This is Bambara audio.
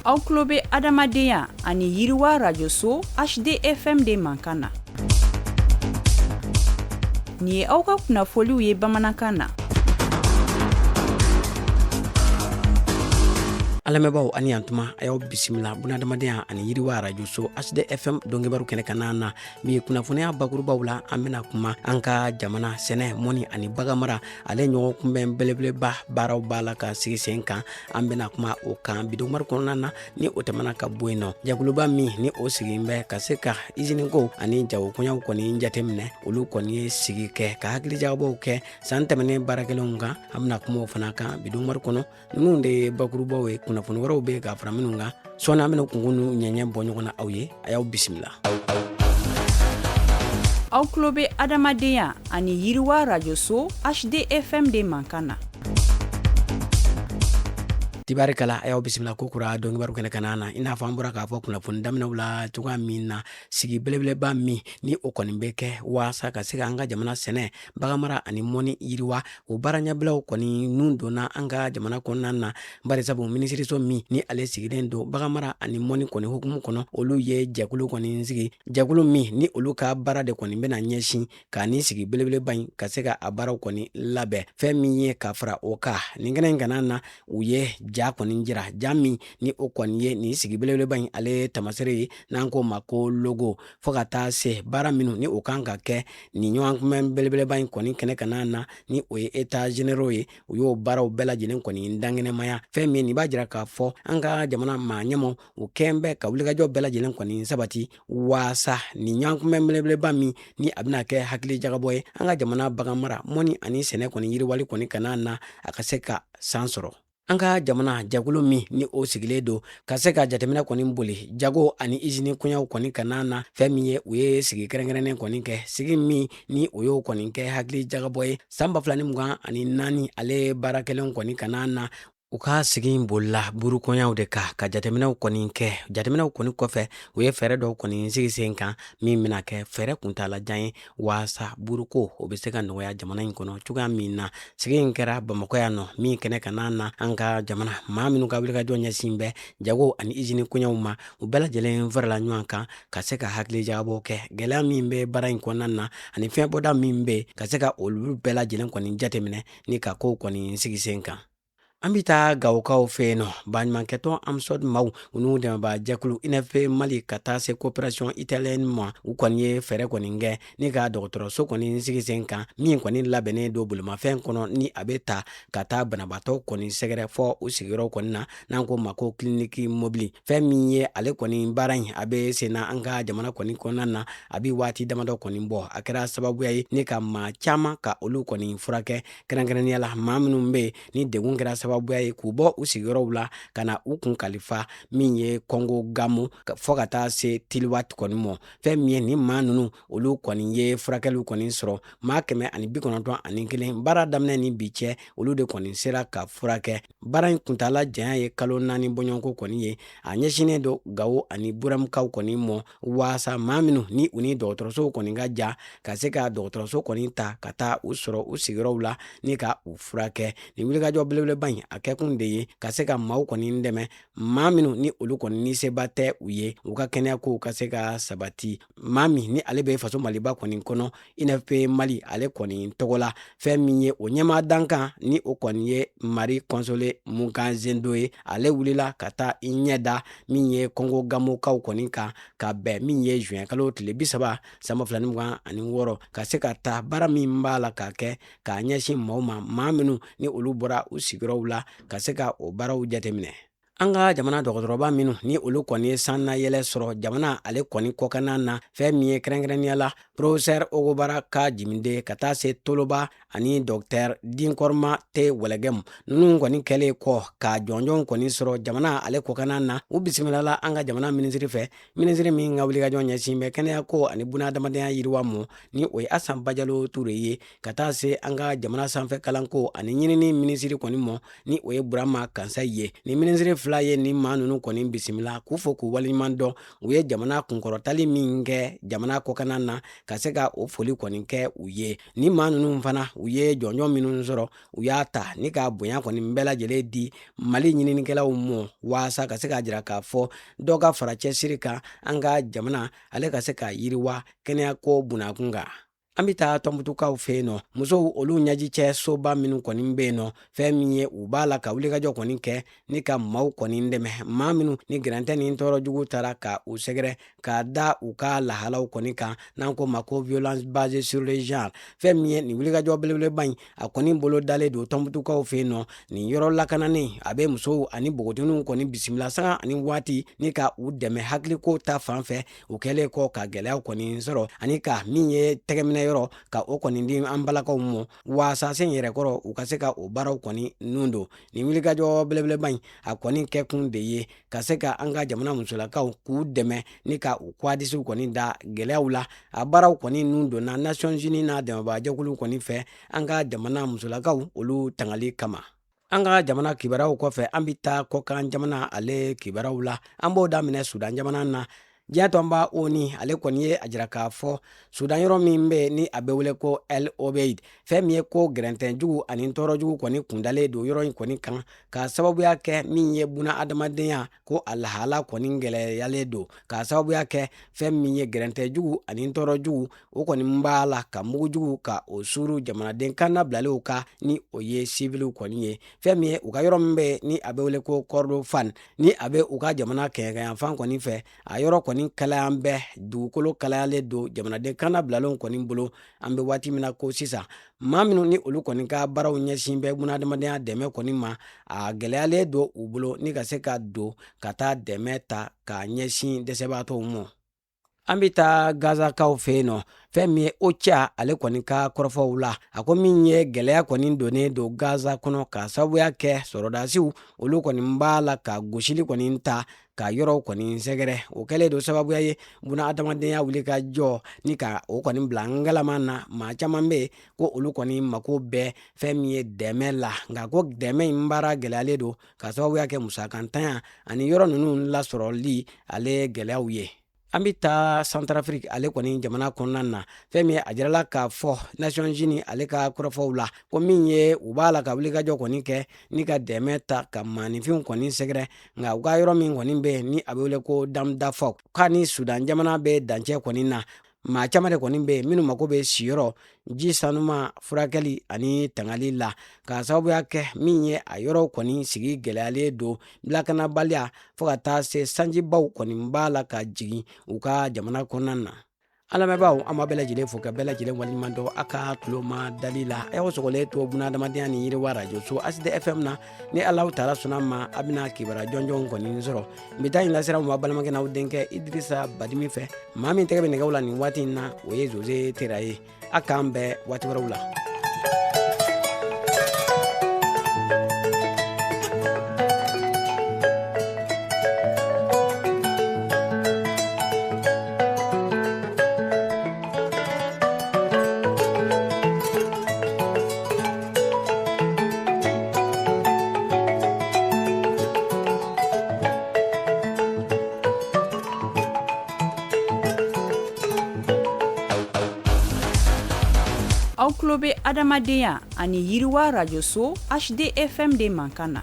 Aw tulo bɛ adamadenya ani yiriwa rajoso HDFM de mankan na. Nin ye aw ka kunnafoliw ye bamanankan na. An lamɛnbaaw ani yantuma, a y'aw bisimila bunadamadenya ani yiriwa arajoso HDFM donkibaru kɛnɛ kanna na. Bi kunnafoniya bakurubaw la, an bɛna kuma an ka jamana sɛnɛ, mɔni ani baganmara ale ɲɔgɔn kunbɛn belebeleba baaraw b'a la ka sigi sen kan. An bɛna kuma o kan bi donkibaru kɔnɔna na. Ni o tɛmɛna ka bɔ yen nɔ, jɛkuluba min ni o sigin bɛ ka se ka iziniko ani jagokoɲaw kɔni jateminɛ, olu kɔni ye sigi kɛ ka hakilijagabɔw kɛ san tɛmɛnen baarakɛlenw kan. An bɛna kuma o fana kan bi donkibaru kɔnɔ. Ninnu de ye bakurubaw ye, kunnafoni wɛrɛw bɛ ka fara minnu kan sɔɔni. An bɛna kunkun n'u ɲɛɲɛ bɔ ɲɔgɔn na aw ye. A y'aw bisimila. Aw tulo bɛ adamadenya ani yiriwa rajoso HDFM de mankan na. Tibarikala, a y'aw bisimila ko kura donkibaru kɛnɛ kanna na. I n'a fɔ an bɔra k'a fɔ kunnafoni daminɛw la cogoya min na, sigi belebeleba min ni o kɔni bɛ kɛ waasa ka se ka an ka jamana sɛnɛ, baganmara ani mɔni yiriwa, o baara ɲɛbilaw kɔni nun donna an ka jamana kɔnɔna na. Barisabu minisiriso min ni ale sigilen don baganmara ani mɔni kɔni hukumu kɔnɔ, olu ye jɛkulu kɔni sigi, jɛkulu min ni olu ka baara de kɔni bɛna ɲɛsin ka nin sigi belebeleba in ka se ka a baaraw kɔni labɛn. Fɛn min ye ka fara o kan, nin kɛnɛ in kana na, u ye ja kɔni jira, ja min ni o kɔni ye nin sigi belebeleba in ale tamasere ye, n'an k'o ma ko logo, fo ka taa se baara minnu ni o kan ka kɛ nin ɲɔgɔn kunbɛn belebeleba in kɔni kɛnɛ kana na, ni o ye états généraux ye. U y'o baaraw bɛɛ lajɛlen kɔni dankɛnɛmaya. Fɛn min nin b'a jira k'a fɔ an ka jamana maa ɲɛmaw, u kɛn bɛ ka wulikajɔ bɛɛ lajɛlen kɔni sabati waasa nin ɲɔgɔn kunbɛn belebeleba min ni a bɛna kɛ hakili jagabɔ ye an ka jamana baganmara, mɔni ani sɛnɛ kɔni yiriwali kɔni kana na, a ka se ka san sɔrɔ. An ka jamana jɛkulu min ni o sigilen don ka se ka jateminɛ kɔni boli jago ani izini koɲaw kɔni kana na, fɛn min ye u ye sigi kɛrɛnkɛrɛnnen kɔni kɛ, sigi min ni o y'o kɔni kɛ hakili jagabɔ ye san 2024 ale baarakɛlenw kɔni kana na. U ka sigi in bolila burukoɲaw de kan ka jateminɛw kɔni kɛ. Jateminɛw kɔni kɔfɛ, u ye fɛɛrɛ dɔw kɔni sigi sen kan min bɛna kɛ fɛɛrɛ kuntaalajan ye waasa buruko o bɛ se ka nɔgɔya jamana in kɔnɔ cogoya min na. Sigi in kɛra Bamakɔ yan nɔ min kɛnɛ kana na, an ka jamana maa minnu ka wulikajɔ ɲɛsin bɛ jago ani izini koɲaw ma, u bɛɛ lajɛlen farala ɲɔgɔn kan ka se ka hakili jagabɔ kɛ gɛlɛya min bɛ baara in kɔnɔna na ani fiɲɛbɔda min bɛ, ka se ka olu bɛɛ lajɛlen kɔni jateminɛ ni ka kow kɔni sigi sen kan. An bɛ taa Gawokaw fɛ yen nɔ. Baɲumankɛtɔn AMSODE maaw, u n'u dɛmɛbaa jɛkulu INFP Mali ka taa se coopération italienne ma, u kɔni ye fɛɛrɛ kɔni kɛ ni ka dɔgɔtɔrɔso kɔni sigi sen kan min kɔni labɛnnen don bolimafɛn kɔnɔ, ni a bɛ ta ka taa banabaatɔ kɔni sɛgɛrɛ fɔ u sigiyɔrɔ kɔni na, n'an k'o ma ko clinique mobile. Fɛn min ye ale kɔni baara in, a bɛ sen na an ka jamana kɔni kɔnɔna na, a bɛ waati damadɔ kɔni bɔ. A kɛra sababuya ye ni ka maa caman ka olu kɔni furakɛ, kɛrɛnkɛrɛnnenya la maa minnu bɛ yen ni degun kɛra sababuya ye k'u bɔ u sigiyɔrɔw la ka na u kun kalifa min ye Kɔngo Gamo fɔ ka taa se Tiliwati kɔni mɔ. Fɛn min ye nin maa ninnu, olu kɔni ye furakɛliw kɔni sɔrɔ, maa 191, baara daminɛ ni bi cɛ, olu de kɔni sera ka furakɛ. Baara in kuntaala janya ye kalo 4 bɔɲɔgɔnko kɔni ye. A ɲɛsinnen don Gawo ani Burɛmukaw kɔni mɔ, waasa maa minnu ni u ni dɔgɔtɔrɔsow kɔni ka jan, ka se ka dɔgɔtɔrɔso kɔni ta ka taa u sɔrɔ u sigiyɔrɔw la ni ka u furakɛ. Nin wulikajɔ belebeleba in, a kɛkun de ye ka se ka maaw kɔni dɛmɛ, maa minnu ni olu kɔni ni seba tɛ u ye, u ka kɛnɛyakow ka se ka sabati. Maa min ni ale bɛ faso Maliba kɔni kɔnɔ, INFP Mali ale kɔni tɔgɔ la, fɛn min ye o ɲɛmaa dankan ni o kɔni ye Marie Consolée Mukanzendo ye, ale wulila ka taa i ɲɛ da min ye Kɔngo Gamokaw kɔni kan ka bɛn min ye juin kalo tile 30 san 2026, ka se ka taa baara min b'a la ka kɛ k'a ɲɛsin maaw ma, maa minnu ni olu bɔra u sigiyɔrɔw la, ka se ka o baaraw jateminɛ. An ka jamana dɔgɔtɔrɔba minnu ni olu kɔni ye sannayɛlɛ sɔrɔ jamana ale kɔni kɔkanna na, fɛn min ye kɛrɛnkɛrɛnnenya la professeur Ogobara K Jimide ka taa se Toloba ani docteur Dinkɔrɔma T Wɛlɛgɛmu, ninnu kɔni kɛlen kɔ ka jɔnjɔn kɔni sɔrɔ jamana ale kɔkanna na, u bisimilala an ka jamana minisiri fɛ, minisiri min ka wulikajɔ ɲɛsin bɛ kɛnɛyako ani bunadamadenya yiriwa mɔ, ni o ye Asan Bajalo Ture ye, ka taa se an ka jamana sanfɛ kalanko ani ɲinini minisiri kɔni mɔ, ni o ye Burama Kansayi ye. Ni minisiri fila fila ye nin maa ninnu kɔni bisimila k'u fo k'u waleɲuman dɔn u ye jamana kunkɔrɔtali min kɛ jamana kɔkanna na, ka se ka o foli kɔni kɛ u ye. Ni maa ninnu fana, u ye jɔnjɔn minnu sɔrɔ, u y'a ta ni ka bonya kɔni bɛɛ lajɛlen di Mali ɲininikɛlaw ma, waasa ka se k'a jira k'a fɔ dɔ ka fara cɛsiri kan an ka jamana ale ka se ka yiriwa kɛnɛyako bunakun kan. An bɛ taa Tɔnbutukaw fɛ yen nɔ. Musow olu ɲɛji cɛ soba minnu kɔni bɛ yen nɔ, fɛn min ye, u b'a la ka wulikajɔ kɔni kɛ ni ka maaw kɔni dɛmɛ, maa minnu ni gɛrɛntɛ ni tɔɔrɔ jugu taara ka u sɛgɛrɛ ka da u ka lahalaw kɔni kan, n'an ko ma ko violence basée sur le genre. Fɛn min ye nin wulikajɔ belebeleba in, a kɔni bolo dalen don Tɔnbutukaw fɛ yen nɔ. Nin yɔrɔ lakananen, a bɛ musow ani npogotigininw kɔni bisimila sanga ani waati ni ka u dɛmɛ hakiliko ta fan fɛ, u kɛlen kɔ ka gɛlɛyaw kɔni sɔrɔ, ani ka min ye tɛgɛminɛ yɔrɔ ka o kɔni di an balakaw ma, waasa sen yɛrɛ kɔrɔ u ka se ka o baaraw kɔni nun don. Nin wulikajɔ belebeleba in, a kɔni kɛkun de ye ka se ka an ka jamana musolakaw k'u dɛmɛ ni ka u kwadisiw kɔni da gɛlɛyaw la. A baaraw kɔni nun donna Nations Unies n'a dɛmɛbaajɛkulu kɔni fɛ an ka jamana musolakaw olu tangali kama. An ka jamana kibaruyaw kɔfɛ, an bɛ taa kɔkan jamana ale kibaruyaw la. An b'o daminɛ Sudan jamana na. Diɲɛ tɔnba ONU ale kɔni ye a jira k'a fɔ Sudan yɔrɔ min bɛ ni a bɛ wele ko El Obeid, fɛn min ye ko gɛrɛntɛn jugu ani tɔɔrɔ jugu kɔni kundalen don yɔrɔ in kɔni kan, k'a sababuya kɛ min ye buna adamadenya ko a lahala kɔni gɛlɛyalen don, k'a sababuya kɛ fɛn min ye gɛrɛntɛ jugu ani tɔɔrɔ jugu, o kɔni b'a la ka mugujugu ka o suuru jamanaden kannabilalenw kan, ni o ye siviliw kɔni ye. Fɛn min ye u ka yɔrɔ min bɛ ni a bɛ wele ko Kordofan, ni a bɛ u ka jamana kɛɲɛkayanfan kɔni fɛ, a yɔrɔ kɔni kalayan bɛ dugukolo kalayalen don jamanaden kannabilalenw kɔni bolo. An bɛ waati min na ko sisan, maa minnu ni olu kɔni ka baaraw ɲɛsin bɛ bunadamadenya dɛmɛ kɔni ma, a gɛlɛyalen don u bolo ni ka se ka don ka taa dɛmɛ ta ka ɲɛsin dɛsɛbaatɔw ma. An bɛ taa Gazakaw fɛ yen nɔ. Fɛn min ye OCHA ale kɔni ka kɔrɔfɔw la, a ko min ye gɛlɛya kɔni donnen don Gaza kɔnɔ, ka sababuya kɛ sɔrɔdasiw olu kɔni b'a la ka gosili kɔni ta ka yɔrɔw kɔni sɛgɛrɛ. O kɛlen don sababuya ye buna adamadenya wuli ka jɔ ni ka o kɔni bila ngalama na. Maa caman bɛ yen ko olu kɔni mako bɛ fɛn min ye dɛmɛ la, nka ko dɛmɛ in baara gɛlɛyalen don ka sababuya kɛ musakantanya ani yɔrɔ ninnu lasɔrɔli ale gɛlɛyaw ye. An bɛ taa Santarafiriki ale kɔni jamana kɔnɔna na. Fɛn min ye a jirala k'a fɔ Nations Unies ale ka kɔrɔfɔw la, ko min ye u b'a la ka wulikajɔ kɔni kɛ ni ka dɛmɛ ta ka maaninfinw kɔni sɛgɛrɛ, nka u ka yɔrɔ min kɔni bɛ yen ni a bɛ wele ko Dam Darfur, k'a ni Sudan jamana bɛ dancɛ kɔni na, maa caman de kɔni bɛ yen minnu mako bɛ siyɔrɔ, ji sanuma, furakɛli ani tangali la, k'a sababuya kɛ min ye a yɔrɔw kɔni sigi gɛlɛyalen don, lakanabaliya, fo ka taa se sanjibaw kɔni b'a la ka jigin u ka jamana kɔnɔna na. An lamɛnbaaw, an b'a bɛɛ lajɛlen fo ka bɛɛ lajɛlen waleɲuman dɔn a ka tulo ma dali la. A y'aw sɔgɔlen to buna adamadenya ni yiriwa radio so ASD FM na. Ni Alahu taala sɔnna ma, a bɛna kibaruya jɔnjɔnw kɔni sɔrɔ. Bi ta in lasera ma balimakɛ n'aw denkɛ Idirisa Badimi fɛ. Maa min tɛgɛ bɛ nɛgɛw la nin waati in na, o ye Jose Tera ye. A k'an bɛn waati wɛrɛw la. Aw tulo bɛ adamadenya ani yiriwa rajoso HDFM de mankan na.